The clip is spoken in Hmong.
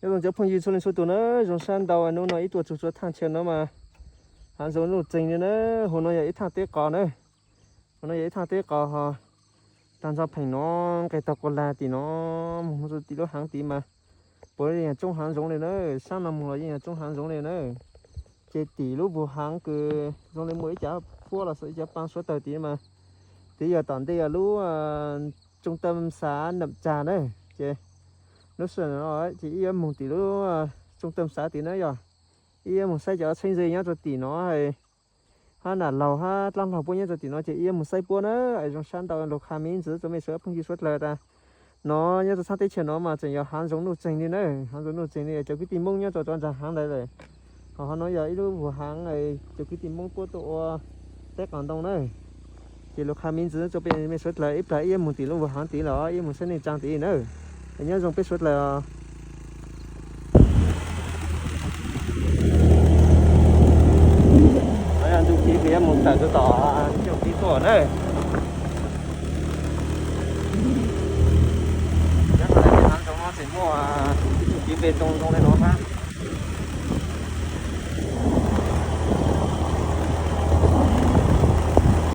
Nyob zoo cov phooj ywg txhua leej txhua tus na, zoo sab ntau. Hnub no ib tuaj txog txhua thaaj chaw no mas haav zoov nuj txeeg li na. Huv no yog ib thaaj teb qos na. Huv no yog ib thaaj teb qos ho taag nrho pheem no, nqes taug kuas lag tim no moog rua tim lub haav tid mas puav leej yog tsoob haav zoov li na. Saab no moog los yeej yog tsoob haav zoov li na. Ces tim lub vuag haav kws zoo li muaj ib cov puab los ib cov paa suav tawg tid mas, tid yog tom ntej yog lub trung tâm xã Nậm Trà na. Ces lub sij hawm no ces ib yuav moog tim lub trung tâm xã tid na yog, ib yuav moog saib cov txheeb ze nyob rua tim no, hab nam laug hab dlaab laug puab nyob rua tim no ces ib yuav moog saib puab na. Zoo sab ntau lug qha miv ntxiv rua mej suav phooj ywg suav dlawg tas, no nyob rua txhaab teb chaws no mas tseem yog haav zoov nuj txeeg li na. Haav zoov nuj txeeg li, cov kwv tij Moob nyob rua cov nraag haav ntawd lawm. Ho hov no yog ib lub vuag haav, cov kwv tij Moob puab tuaj ua teb qos ntoo na. Ces lug qha miv ntxiv rua mej suav dlawg, ib plag ib yuav moog tim lub vuag haav tid los ib yuav moog saib neej tsaa tid na. Nyob zoo peb suav dlawg. Ntuj tid kws yuav moog tawm rua tom ntuj tid tuaj na. Nyob rua haav zoov no tseem muaj ib tug kev npe zoo zoo le nuav hab.